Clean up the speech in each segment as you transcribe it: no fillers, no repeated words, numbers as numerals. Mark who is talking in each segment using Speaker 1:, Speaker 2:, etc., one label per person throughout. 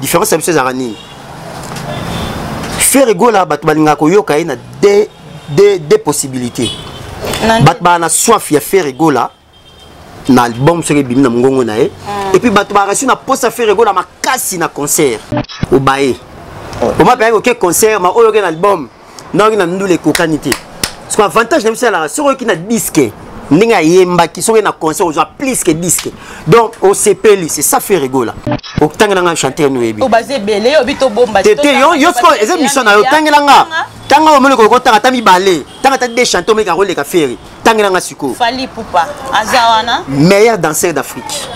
Speaker 1: Différence na biso ezalaka nini? Ferre Gola, bato balingaka koyoka ye na deux possibilités. Bato baa na soif ya Ferre Gola na album soki ebimi na mongongo na ye, et puis bato bareçu na posa Ferre Gola makasi na concert. Obaye oma mpe oke concert, ma oyo oke na album naoki na ndula ekokani te. Parce que avantage na biso ezalaka, soki oyoki na disque ndenge ayembaki, soki na concert ozwa plus que disque, donc osepeli. C'est ça Ferre Gola. Otangela nga chanteur no oyebi. Te, yo sikoyo eza mission na yo. Tangela nga, tanga omoni koki kotanga ata mibale, tanga ata deux chanteur omeki akoleka Ferre. Tangela nga sikoyo.
Speaker 2: Fally Ipupa aza wana.
Speaker 1: Meilleur danseur d'Afrique.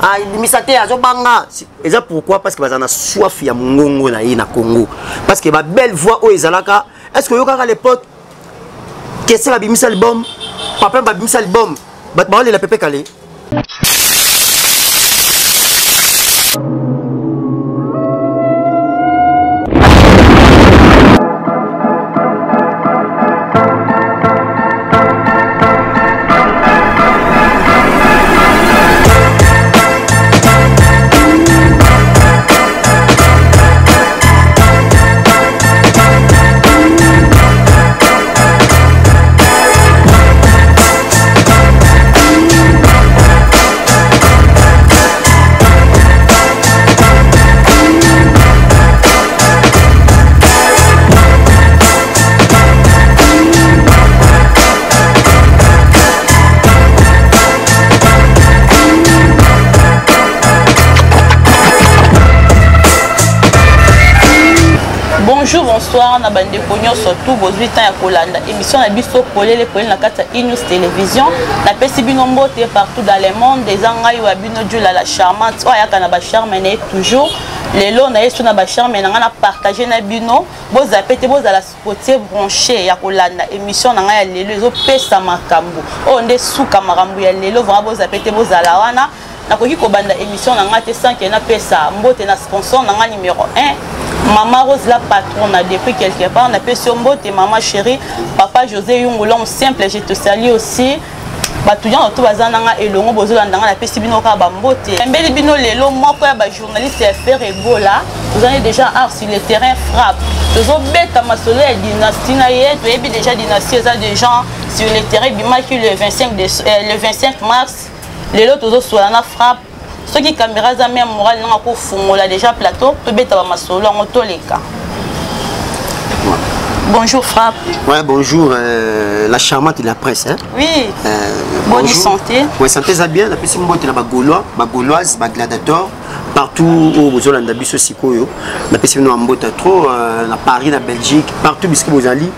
Speaker 1: Abimisa te, azobanga. Eza pourquoi? Parce que baza na soif ya mongongo na ye na Congo, parce que babelle voix oyo ezalaka. Est ce que oyokaka l'époque Kester abimisa album, Papa babimisa album, bato baolela Pepe Kale?
Speaker 2: Bonjour, bonsoir na bandeko nyonso tu bozwi temps ya kolanda émission na biso Polele Polele na kati ya Inews Télévision. Napesi bino mbote partout dans le monde. Eza ngai wa bino Jula la charmante oyo ayaka na bacharme na ye toujours. Lelo na ye so na bacharme na ngai na partage na bino. Bozala pe te, bozala kotie branché ya kolanda émission na ngai ya lelo. Ezopesa makambo oyo nde suka makambo ya lelo. Vraiment, bozala pe te, bozala wana. Nakoki kobanda émission na ngai te sans ke napesa mbote na sponsor na ngai numéro 1, Mama Rose la patronne depuis quelque part. Napesi yo mbote, mama chérie. Papa José Yungu, l'homme simple, je te salue aussi. Bato nyonso to baza na nga elongo, bozolanda nga, napesi bino kaka bambote. Mbeli bino lelo moko ya bajournaliste ya Ferre Gola. Tozali déjà art sur le terrain, Frappe. Tozobeta masolo ya dynastie na ye. Toyebi déjà dynastie eza déjà sur le terrain, ebimaki le 25, de, le 25 mars. Lelo tozosola na Frappe. Soki caméra eza même moral nanga kofungola déjà plateau, tobeta bamasolo yango, toleka. Bonjour Frappe.
Speaker 1: Ouais, bonjour, la charmante de la presse. Hein?
Speaker 2: Oui. Bonne
Speaker 1: bonjour.
Speaker 2: Santé.
Speaker 1: Ouais, santé ça bien. La petite mbote la Gaulois, ba Gauloise, ba gladiateur, partout où bozolanda biso sikoyo. La petite no mbote trop na Paris, na Belgique, partout bisque bozali,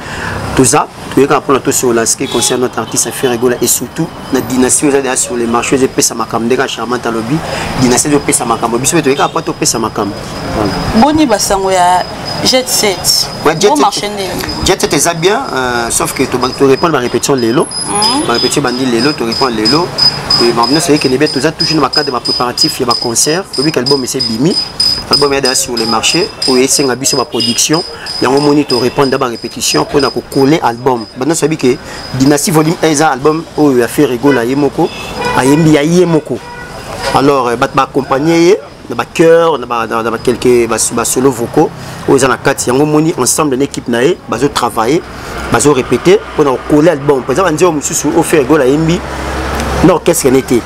Speaker 1: tout ça. Toyeka pour la sur la ce qui concerne notre artiste Ferre Gola et surtout la dynastie oza déjà sur les marchés epesa makambo ndenge charmante alobi, dynastie ezopesa makambo. Biso toyeka po topesa makambo.
Speaker 2: Voilà. Boni basango ya Jet Set?
Speaker 1: Ouais, Jet
Speaker 2: Set,
Speaker 1: marché
Speaker 2: ndenge.
Speaker 1: Jet Set eza bien, sauf que to répondre ba répétition lelo. Ba répétition bandi lelo, to répondre lelo. Et maintenant c'est que les bêtes toza toujours na cadre ba préparatif ya ba concert. Tobi album ese bimi. Album ya déjà sur les marchés, oyo esenga biso ba production. Yango moni to répondre ba répétition pour na ko coller album. Maintenant c'est que Dynastie volume 1 eza album oyo ya Ferre Gola ye moko, ayembi ya ye moko. Alors bato ba accompagner ye na ba chœur, na ba quelques ba solo vocaux oyo eza na kati. Yango moni ensemble na équipe na ye bazo travailler, bazo répéter pour na coller album. Par exemple nzembo mosusu oyo Ferre Gola ayembi na orchestre ne te,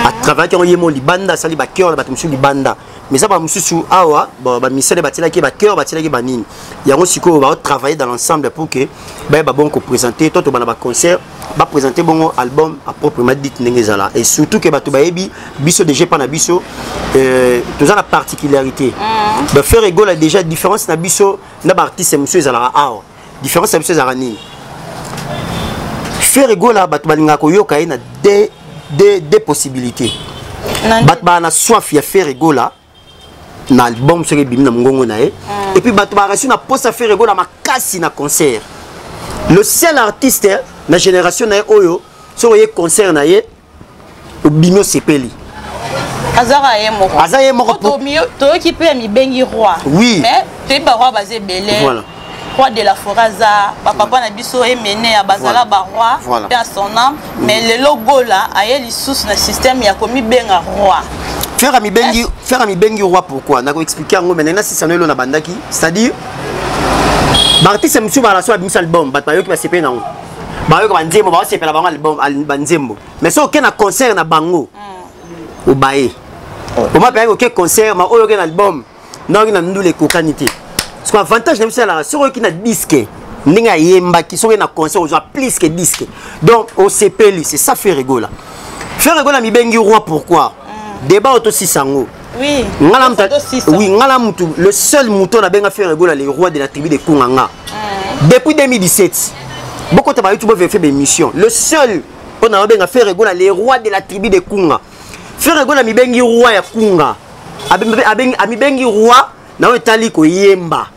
Speaker 1: a travailler yango ye mo libanda, asali ba chœur na bato mosusu libanda, mais eza ba mosusu awa ba misele batielaki ba chœur, batielaki ba nini. Yango sikoyo ba travailler dans l'ensemble pour que bayeba bon ko présenter to bana ba concert, ba présenter bongo album à proprement dit ndenge ezala. Et surtout que bato bayebi biso déjà pa na biso, toza na particularité ba Ferre Gola déjà. Différence na biso na ba artiste mosusu ezalaka awa, différence na biso ezalaka nini? Ferre Gola, bato balingaka koyoka ye na deux possibilités. Bato baa na soif ya Ferre Gola na album soki ebimi na mongongo na ye, et puis bato bareçu na posa Ferre Gola makasi na concert. Le seul artiste na génération na ye oyo soki oye concert na ye, obimi, osepeli.
Speaker 2: Azaka ye moko.
Speaker 1: Aza ye moko.
Speaker 2: Toyoki mpe ya mibengi roi.
Speaker 1: Oui.
Speaker 2: Mais toyebi baroi baza ebele.
Speaker 1: Voilà.
Speaker 2: Roi de la forêt aza, bapapa na biso emene ya bazala baroi
Speaker 1: Voilà.
Speaker 2: mpe à son âme. Mais lelo Gola aye lisusu na système ya komibenga roi.
Speaker 1: Ferre amibengi, Ferre amibengi roi pourquoi? Nako expliquer yango mais na sisa no na bandaki, c'est-à-dire baartiste mosusu bala so babimisa album, bato bayoki, basepeli nango, bayoka banzembo, baosepela bango album banzembo, mais soki oke na concert na bango, obaye oma mpe oke concert ma oyo oke na album nayoki na ndula ekokani te. Parce que avantage na biso ezalaka soki oyoki na disque ndenge ayembaki, soki na concert ozwa plus que disque, donc osepeli. C'est ça Ferre Gola. Ferre Gola mibengi roi pourquoi? Débat oyo tosisa yango. Oui, nga na mutu, le seul mutu nabenga Ferre Gola le roi de la tribu de Kunganga depuis 2017. Bokota ba YouTube, vérifier baémission, le seul oyo nabenga Ferre Gola le roi de la tribu de Kunga. Ferre Gola mibengi roi ya Kunga, amibengi roi na oyo etali koyemba,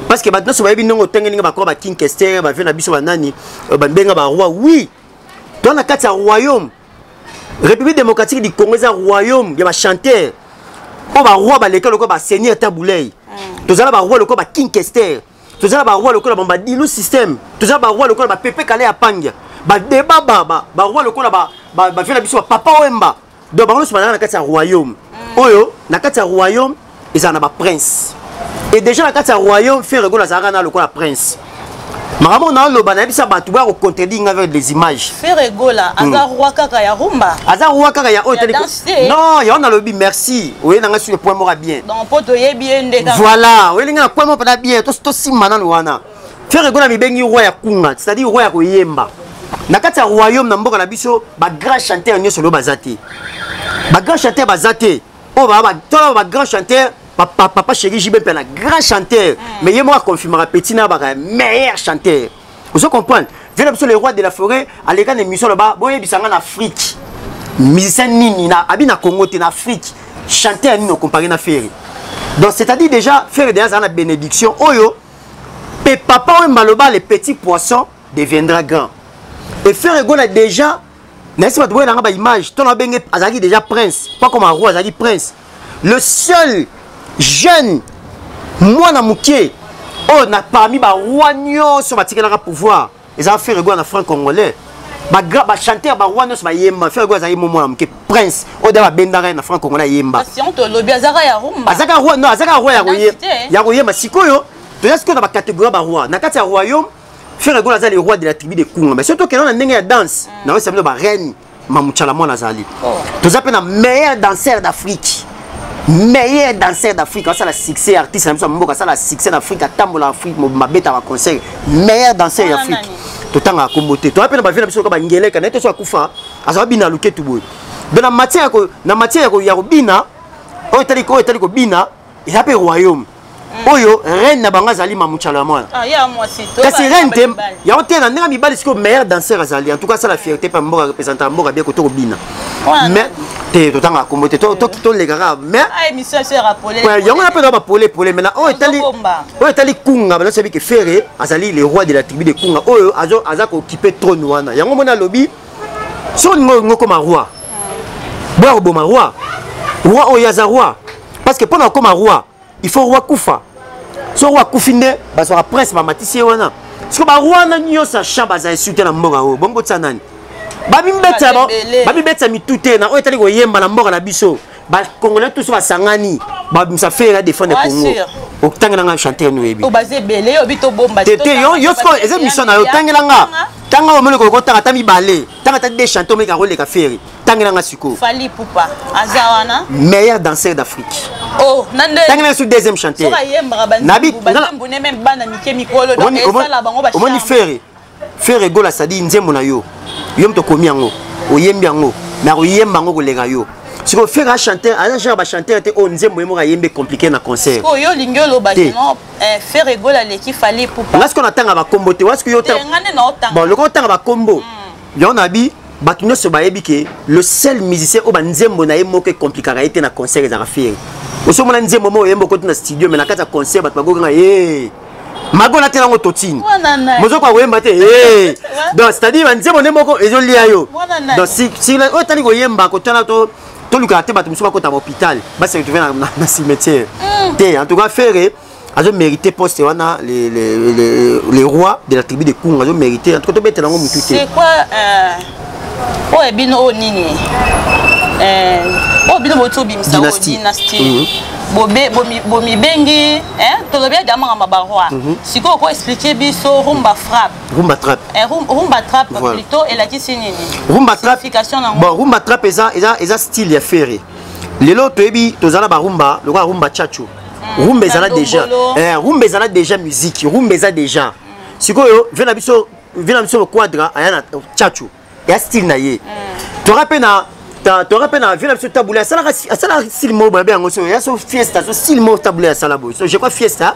Speaker 1: parce que bato nyonso bayebi ndenge otenge, ndenge bakoka baking Kester, bavie na biso banani, babenga baroi. Oui, to na kati ya royaume République démocratique du Congo, eza royaume ya bachanteur oyo baroi baleka lokola baseigneur Tabulei. Tozala baroi lokola baking Kester, tozala baroi lokola bambadilu système, tozala baroi lokola bapepe kale ya pangia, badeba, baroi lokola bavie na biso bapapa Wemba. Donc bango nyonso bazalaka na kati ya royaume oyo. Na kati ya royaume ezala na baprince, et déjà na kati ya royaume, Ferre Gola azalaka na lokola prince. Makambo na oloba, nayebisa bato baya kocontredire nga avec des images.
Speaker 2: Ferre Gola aza roi kaka ya rumba?
Speaker 1: Aza roi kaka ya oyo. Non, yango nalobi. Merci, oye nanga sur le point moko bien.
Speaker 2: Donc po toyebi ye nde.
Speaker 1: Voilà, oyelinga na point moko mpena bien. Tosimba nanu wana. Ferre Gola mibengi roi ya kunga, c'est-à-dire roi ya koyemba na kati ya royaume. Na mboka na biso, bagrand chanteur nyonso lelo baza te, bagrand chanteur baza te. Oyo tola bagrand chanteur, papa chéri JB mpe na grand chanteur, mais ye moko aconfirmaka petit na baka meilleur chanteur. Ozo comprendre? Vieux na biso le roi de la forêt aleka na émission, aloba: boyebisanga, na Afrique musicien nini na abi, na Congo te, na Afrique chanteur nini ocompare na Ferre? Donc c'est-à-dire déjà Ferre déjà azala na bénédiction oyo mpe papa oyo maloba: le petit poisson deviendra grand. Et Ferre Gola déjà, nayesi bato boyelanga baimage to na babenge, azalaki déjà prince, pas comme roi, azalaki prince, le seul jeune mwana moke oyo na parmi baroi nyonso batikelaka pouvoir ezala Ferre Gola na franc congolais. Bachanteur, baroi nyonso bayemba, Ferre Gola azalaki mo mwana moke prince oyo da babendaka ye na franc congolais ayemba. Azalaka roi, non, azalaka roi ya koyemba. Sikoyo toza sikoyo na bacatégorie ya baroi na kati ya royaume. Ferre Gola aza le roi de la tribu de Kunga, mais soki tokenda na ndenge ya danse, nayosa bino bareine Mamutshala mwana azali. Toza mpe na meilleur danseur d'Afrique, meilleur danseur d'Afrique, asala succès, artiste na biso ya mboka asala succès na Afrique, atambola Afrique mabeta baconcert, meilleur danseur ya Afrique. Totangaka kombo te. Toza mpe na bavie na biso loka bangeleka na ye te, so akufa azala bina luketu boye. Donc na matière ya kobina, oyo etali kobina, eza mpe royaume oyo reine na bango azali Mamutshala ya mwana. Kasi reine te, yango te na ndenge mibali. Sikoyo meilleur danseur azali, en tout cas asala fierté mpe mboka, représente mboka bien koto kobina. Mais te, totangaka kombo te, tolekaka. Mais yango na mpe na bapole pole. Mais na oyo etali kunga, banaso yebi ke Ferre azali le roi de la tribu de Kunga oyo aza kooccuper trône wana. Yango moni alobi: soki olingi olingi okoma roi, boya koboma roi. Roi oyo aza roi, parce que mpona kokoma roi, il faut roi kufa. So roi akufi nde bazwaka prince, bamatisi ye wana. Siko baroi wana nyonso ya champ baza esu te na mboka oyo. Bongo tia nani? Babibetisa mitu te na oyo etali koyemba na mboka na biso. Bacongolais tous basangani, babimisa Ferre adéfendre Congo. Otangelanga chanteur no oyebi te. Yo sikoyo eza mission na yo, otangelanga. Tanga omoni kotanga ata mibale, tanga ata deux chanteur omeki akoleka Ferre. Tangelanga sikoyo.
Speaker 2: Fally Ipupa aza wana.
Speaker 1: Meilleur danseur d'Afrique.
Speaker 2: Oh, nande.
Speaker 1: Tangelanga su deuxième chanteur.
Speaker 2: Soki ayembaka banzembo ne, même bana mike, mikolo, donc esala bango.
Speaker 1: Omoni Ferre, Ferre Gola, sadi nzembo na yo, yo moto okomi yango, oyembi yango, mais akoyemba yango koleka yo. Sikoyo Ferre achanteur, aza genre bachanteur te oyo nzembo ye moko ayembi compliqué na concert.
Speaker 2: Oyo olingi oloba kino Ferre Gola aleki Fally Ipupa?
Speaker 1: Nga sikoyo natanga bakombo te. Wasiko yo bon, loko otanga bakombo yango na bi, bato nyonso bayebi ke le seul musicien oyo banzembo na ye moko ekomplikaka ye te na concert ezalaka Ferre. Osomona nzembo moko oyemba, okoti na studio, mais na kati ya concert bato bakokanga ye magola te nango totine mozokoka koyemba te. Donc c'est-à-dire banzembo nde moko ezolia yo. Donc oyo etali koyemba, kotala tolukaka te bato mosusu bakota ba hôpital, base retrouve na cimetière te. En tout cas Ferre azomérité poste wana, les rois de la tribu de Kunga, azomérité. En tout cas tobetela yango motu te.
Speaker 2: C'est quoi? Oyo bino oyo nini? Oyo bino boti obimisa oyo dynastie. Bobe bomibengi hein, tolobi ya makambo baroi. Sikoyo ko expliquer biso rumba frappe.
Speaker 1: Rumba trap.
Speaker 2: Rumba trap plutôt elakisi nini?
Speaker 1: Rumba trap. Bon, rumba trap eza style ya Ferre. Lelo toyebi tozala ba rumba, lokola rumba chacho. Rumba ezala déjà. Rumba ezala déjà musique, rumba eza déjà. Sikoyo vena biso vena biso quadra aya na chacho. Ya style na ye. Toka pe na toka pe na vena biso tabula asalaka asalaka style moko boye yango so ya so fiesta so style moko tabula asala boye. So je crois fiesta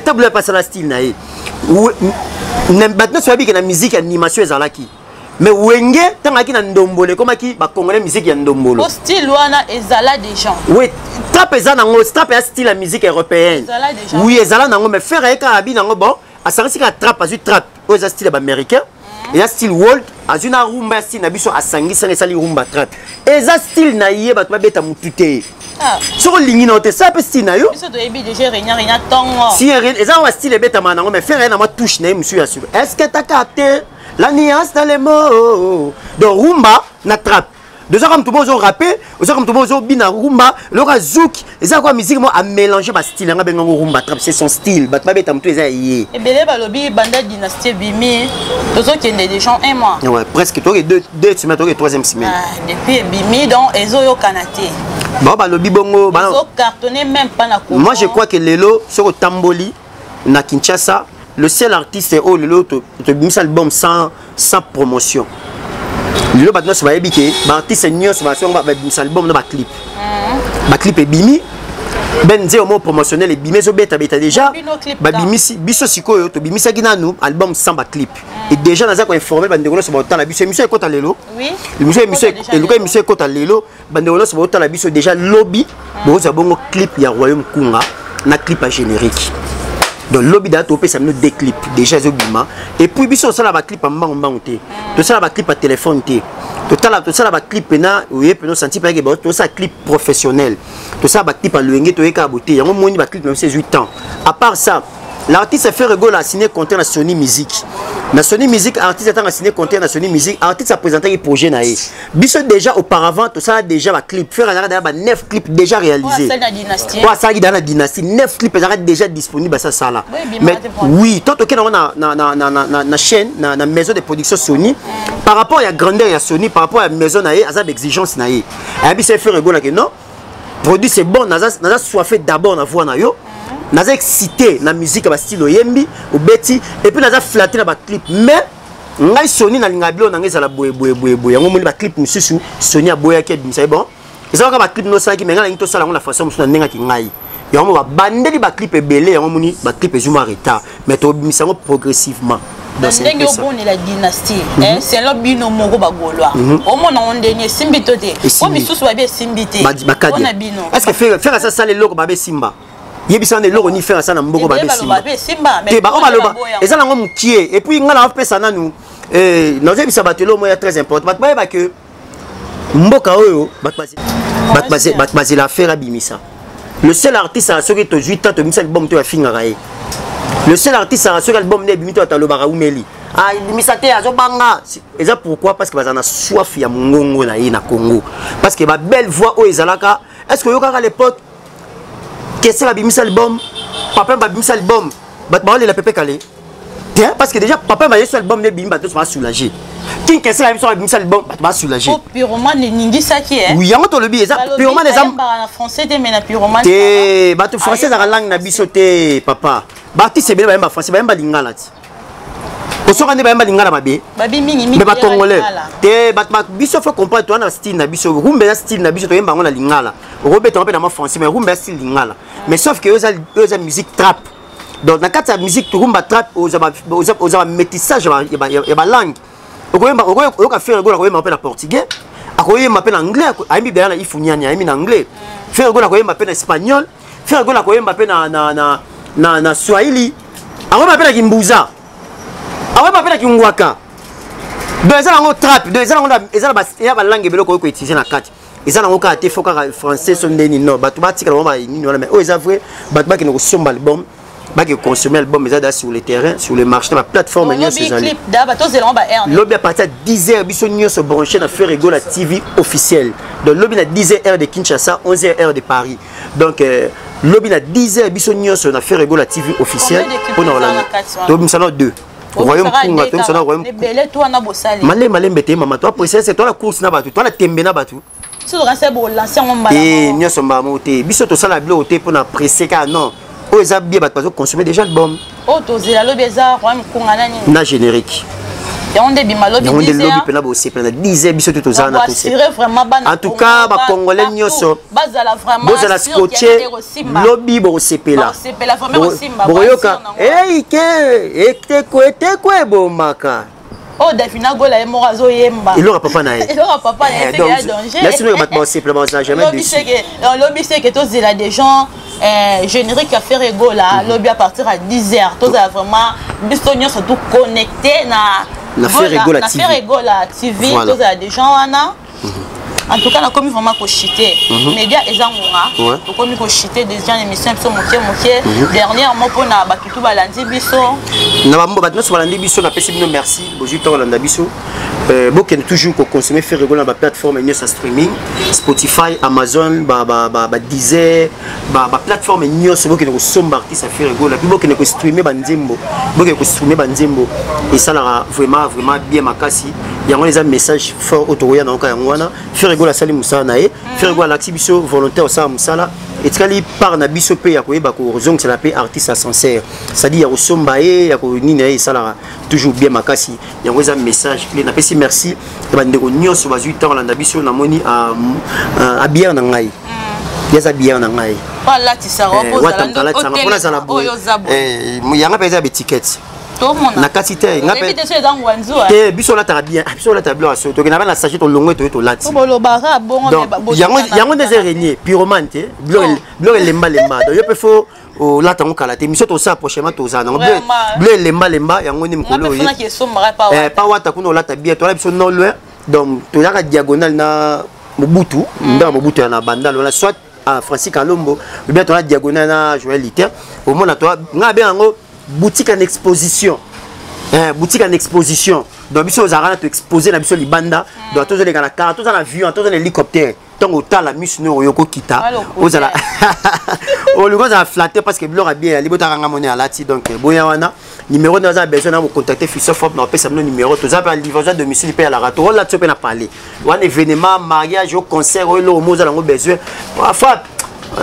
Speaker 1: tabula pa sala style na ye. Bato nyonso bayebi ke na musique animation ezalaki. Mais wenge ntango ayaki na ndombolo ekomaki bacongolais musique ya ndombolo.
Speaker 2: Po style wana ezala déjà.
Speaker 1: Oui, trap eza nango, trap ya style ya musique européenne.
Speaker 2: Ezala déjà.
Speaker 1: Oui, ezala nango, mais Ferre ayeka abi nango bon, asangisi kaka trap, azwi trap oyo eza style ya baaméricain, eza style world, azwi na rumba ya style na biso asangisanga esali rumba trap. Eza style na ye, bato babeta motu te. Soki olingi na yo te, sala mpe style na yo.
Speaker 2: Biso toyebi déjà renya renya ntongo.
Speaker 1: Si eza wa style ebetamaka nango, mais Ferre aye na mwa touche na ye mosusu ya sur. Est-ce que t'as capté la nuance dans les mots? Donc rumba na trap. Déjà comme tout le monde ozo rapper, ozo comme tout le monde ozo bina rumba, loka zouk, eza quoi musique moi a mélanger ba style nga benga rumba trap, c'est son style. Bat babeta mutu eza ye.
Speaker 2: Ebele balobi banda dynastie bimi, tozo kende déjà un mois.
Speaker 1: Ouais, presque toke deux semaines, toke troisième semaine.
Speaker 2: Ah, depuis bimi donc ezo yokana te.
Speaker 1: Ba balobi bongo, ba
Speaker 2: ezo cartonner même pas na
Speaker 1: Moi je crois que lelo soko tamboli na Kinshasa, le seul artiste oyo lelo to bimisa album sans promotion. Lelo bato nyonso bayebi ke baartiste nyonso basongo babimisa album na baclip. Baclip ebimi, ben nzeo mo promotionnel ebimi ezobetabeta déjà. Babimisi biso sikoyo tobimisaki nanu album sans baclip. Et déjà naza koinforme bandeko nyonso baotala biso émission ekota lelo. Émission émission ekota lelo, bandeko nyonso baotala biso déjà lobi bokozwa bongo clip ya Royaume Kunga na clip ya générique. Donc lobi da topesa bino deux clips déjà ezobima. Et puis biso tosala ba clip ya mbangu mbangu te, tosala ba clip ya téléphone te, tosala tosala ba clip na oye pe no senti pe ke tosala clip professionnel, tosala ba clip ya loyenge toyeka bote yango moni ba clip na biso ezwi temps. À part ça, l'artiste Ferre Gola a signé contrat na Sony Music. Na Sony Music, artiste a signé contrat na Sony Music, artiste a présenté un projet na ye. Biso déjà auparavant, tout ça déjà ba clip, Ferre a ba 9 clips déjà réalisés.
Speaker 2: Ouais, la dynastie.
Speaker 1: Ouais, ça dans la dynastie, 9 clips déjà disponibles à ça ça là.
Speaker 2: Oui,
Speaker 1: mais oui, tant que on a na na na na na chaîne, na maison de production Sony, par rapport à la grandeur ya Sony, par rapport à la maison na ye, à sa exigence na ye. Biso Ferre Gola que non, produit c'est bon, naza naza soifé d'abord na voix na yo. Naza excité na musique ba style oyembi obeti et puis naza flatté na ba clip, mais ngai Sony na linga bilo na ngai ezala boye boye boye boye yango moni ba clip mususu Sony aboyaki ebimisa bon ezalaka ba clip no salaki mais ngai nalingi tosala yango na façon mosusu na ndengaki ngai yango ba bandeli ba clip ebele yango moni ba clip ezuma retard mais tobimisa yango progressivement.
Speaker 2: Ndenge obonela dynastie, selon bino moko bagaulois, omona ngo ndenge esimbi to te? Po misusu babi esimbi te. Mpona bino.
Speaker 1: Est ce que Ferre asala eloko babe esimba? Yebisa wana eloko ni Ferre asala na mboko babe esimba te? Bao baloba eza nango mokie. Et puis ngai naopesa nanu, nazoyebisa bato eloko moko ya très important. Bato bayeba ke mboka oyo bato bazela Ferre abimisa. Le seul artiste ala soki tozwi temps tobimisa album to afingaka ye. Le seul artiste ala soki album nde ebimi to atalobaka umeli. Ah, ebimisa te azobanga. Eza pourquoi? Parce que baza na soif ya mongongo na ye na Congo. Parce que ba belle voix oyo ezalaka, est-ce que oyokaka à l'époque Kessel abimisa album, Papa babimisa album, bato baolela Pepe Kale? Tiens, parce que déjà Papa ba yesu album ne bimi bato ba soulager. King Kessel abimisa abimisa album bato ba soulager.
Speaker 2: Po pyromane eningisaki eh.
Speaker 1: Oui, yango tolobi eza pyromane eza
Speaker 2: na français te mais na pyromane.
Speaker 1: Te, bato français ezaka langue na biso te papa. Ba artiste ebele bayemba français, bayemba lingala ti. Osoka nde bayemba lingala mabe.
Speaker 2: Babi mingi mingi.
Speaker 1: Mais ba congolais te bato ba biso faut comprendre toi na style na biso, rumba eza style na biso toyemba yango na lingala. Okobeta mpe na mwa français mais rumba eza style lingala. Mais sauf que oyo eza musique trap. Donc na kati ya musique rumba trap oza ba métissage ya ba langue. Okoyemba oyoka Ferre Gola akoyemba mpe na portugais, akoyemba mpe na anglais, ayembi deja na Ifunyani, ayembi na anglais. Ferre Gola akoyemba mpe na espagnol, Ferre Gola akoyemba mpe na na na na na swahili, akoyemba mpe na kimbuza, akoyemba mpe na kingwaka. Donc eza nango trap, donc eza nango eza na ba ya ba langue ebele okoki koutiliser na kati. Eza nango kaka te, faut kaka français so ndeni non, bato batikala bango ba nini wana, mais oyo eza vrai, bato bakende kosomba album. Bake consommer album eza da sur le terrain, sur le marché, na plateforme nyonso ezali. Lobi à partir ya 10 heures, biso nyonso branché na Ferre Gola TV officiel. Donc lobi na 10 heures, heure de Kinshasa, 11 heures, heure de Paris. Donc lobi na 10 heures, biso nyonso na Ferre Gola TV officiel mpona kolanda. Tobimisa na 2 Royaume Kunga, tobimisa na Royaume. Malembe malembe te, mama, to apprécier, to la course na bato, to la tembe na bato. Te nyonso mbala moko te. Biso tosala biloko te mpona presse kaka, non. Oyo eza bien, bato bazoconsommer déjà album.
Speaker 2: Oyo tozela lobi eza Royaume Kunga nani?
Speaker 1: Na générique.
Speaker 2: Yango nde bima lobi.
Speaker 1: Yango nde lobi mpena bosepela na 10 heures, biso te toza na. En tout cas, bacongolais nyonso bozala scotché, lobi bokosepela, bokoyoka eike eteko eteko ebomaka.
Speaker 2: Oyo Davina Gola ye moko azoyemba.
Speaker 1: Eloko papa na ye.
Speaker 2: Eloko papa na ye, seke ya danger.
Speaker 1: Nasino bato basepela, bazala jamais déçu.
Speaker 2: Lobi seke tozela des gens générique ya Ferre Gola lobi à partir à 10 heures. Tozala vraiment biso nyonso tout connecté na
Speaker 1: na Ferre Gola
Speaker 2: TV, na Ferre Gola TV. Tozala des gens wana. En tout cas, nakomi vraiment kochite. Média eza ngonga, tokomi kochite déjà na émission biso moke moke. Dernièrement, mpona bato tu balandi biso.
Speaker 1: Na bambo bato nyonso balandi biso, napesi bino merci, bozwi ntango kolanda biso. Bokende toujours koconsommer Ferre Gola na baplateforme nyonso ya streaming, Spotify, Amazon, baDeezer, baplateforme nyonso. Bokende kosomba artiste ya Ferre Gola, puis bokende kostreamer banzembo, bokende kostreamer banzembo, esalaka vraiment vraiment bien makasi. Yango eza message fort oyo tokoya na yoka. Yango wana, Ferre Gola asali mosala na ye. Ferre Gola alakisi biso volontaire osala mosala. Etikali part na biso mpe ya koyeba kozongisela mpe artiste ascenseur, c'est-à-dire ya kosomba ye, ya konini ye, esalaka toujours bien makasi. Yango eza message clé. Napesi merci na bandeko nyonso bazwi ntango kolanda biso. Namoni abiere na ngai, ye aza biere na ngai alatisaka mpona azala boye. Yanga mpe eza baétiquette na kati te. Te, biso olataka bien, biso olataka biloko ya so, tokenda na sachet, tolongwe, toye tolati. Yango nde eza renier pyromane te, biloko elembalemba. Donc yo mpe faut olata yango kala te. Miso tosala prochainement, tozala nango bilo elembalemba. Yango nde mikolo oyo pa wata kuna olata bien. Toala biso non loin, donc tozalaka diagonale na Mobutu, ndaka Mobutu ya na Bandal wana, soit Francis Kalombo, ou bien toza diagonale na Joël Liter. Omona ngai abenga yango boutique en exposition, boutique en exposition. Donc biso ozalaka na toexpose na biso libanda. Donc tozoleka na car, toza na avion, toza na hélicoptère. Ntango otala miso no oyo okokita, ozala olingi ozala flatté parce que biloko ya bien yali botaka nga moni alati. Donc boya wana numéro nde aza besoin na kocontacter Fiso Fop na opesa bino numéro. Toza mpe livraison domicile mpe yalaka, tokolati so mpe na palais wana, événement, mariage o concert oyo, eloko mo ozala yango besoin. Frappe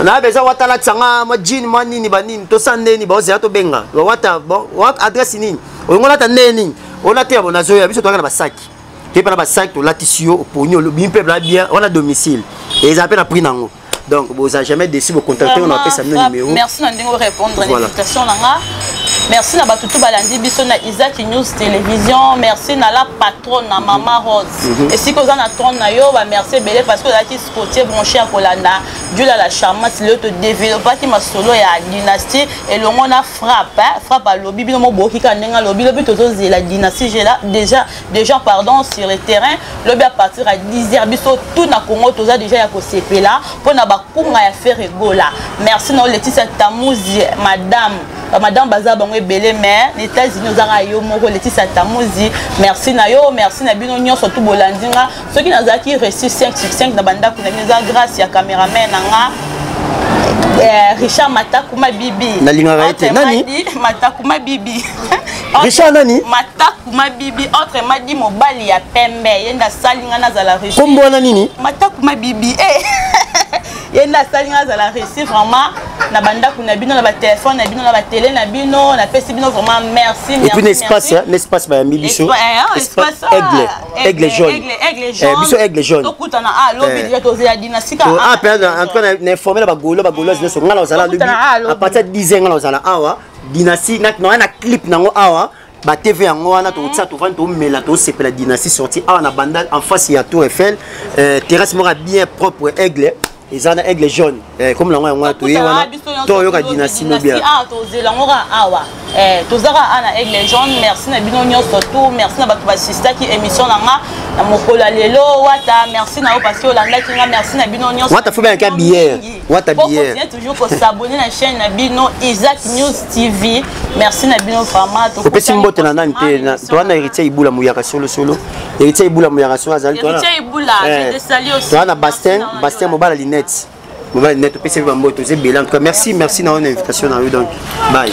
Speaker 1: na besoin wata alatisanga mwa jean, mwa nini, banini, tosala ndeni, baozela tobenga wata. Bon, adresse nini olingo olata, ndenge nini olata ya bo, nazoya. Biso toyaka na basaki te, mpe na basaki tolatisi yo, oponi, olobi mpe bla bien wana domicile, ezala mpe na prix nango. Donc boza jamais déçu, bocontacte, on apesa bino numéro.
Speaker 2: Merci na ndenge orépondre na invitation na nga. Merci na bato tu balandi biso na Isaac News Télévision. Merci na la patronne, na mama Rose, esika oza na trône na yo. Bamerci ebele parce que ozalaki scotché, branché ya kolanda Dula la charmante. Lelo todéveloppaki masolo ya Dynastie elongo na Frappe. Frappe alobi bino mo boyoki kaka ndenge alobi. Lobi tozozela Dynastie déjà déjà, pardon, sur le terrain lobi à partir à 10 heures. Biso tout na Congo toza déjà ya kosepela mpona bakunga ya Ferre Gola. Merci na Letisia Tamuzi, madame. Bamadame baza bango ebele, mais na États-Unis ozaka yo moko, Letisia Tamuzi. Merci na yo, merci na bino nyonso tu bolandi nga. Soki nazalaki reçu 5 sur 5 na bandako na bino, eza grâce ya cameraman na nga, Richard Matakuma Bibi.
Speaker 1: Nalingaka ye te. Nani?
Speaker 2: Matakuma Bibi.
Speaker 1: Richard nani?
Speaker 2: Matakuma Bibi, autrement dit mobali ya pembe. Ye nde asali nga nazala reçu.
Speaker 1: Kombo wana nini?
Speaker 2: Matakuma Bibi. Ye nde asali nga azala reçu vraiment na bandako na bino, na batelefone na bino, na batele na bino. Napesi bino vraiment merci.
Speaker 1: Et puis l'espace, l'espace bayambi biso,
Speaker 2: espace
Speaker 1: aigle, aigle jaune.
Speaker 2: Aigle jaune.
Speaker 1: Biso aigle jaune.
Speaker 2: Tokutana a lobi déjà, tozela Dynastie.
Speaker 1: Ah, en tout cas na informé na bagolo, bagoloise nyonso, nga na ozala lobi à partir de 10 heures. Nga na ozala awa Dynastie na na clip nango awa, batv yango wana, tokotia, tovandi, tomela, tosepela. Dynastie sorti awa na Bandal, en face ya Tour Eiffel, terrasse moko bien propre, aigle eza na aigle jaune, comme nango yango wana. Toye wana, toyoka Dynastie no bien.
Speaker 2: Tozela yango kaka awa. Tozaka ana Aigle Jaune. Merci na bino nyonso tout. Merci na bato basistaki émission na nga na mokolo ya lelo. Wata, merci na yo parce que olandaki nga. Merci na bino nyonso.
Speaker 1: Wata, faut bien ka bière. Wata, bière.
Speaker 2: Continuer toujours kosabonner na chaîne na bino Isaac News TV. Merci na bino vraiment.
Speaker 1: Opesi mbote na nani te? Toa na Héritier Ibula Muyaka, solo solo. Héritier Ibula Muyaka solo azali.
Speaker 2: Héritier Ibula, je te salue aussi.
Speaker 1: Toa na Bastin, Bastin mobala linette, mobala linette. Opesi bambote, toza ebele. En tout cas, merci, merci na yo na invitation na yo. Donc bye.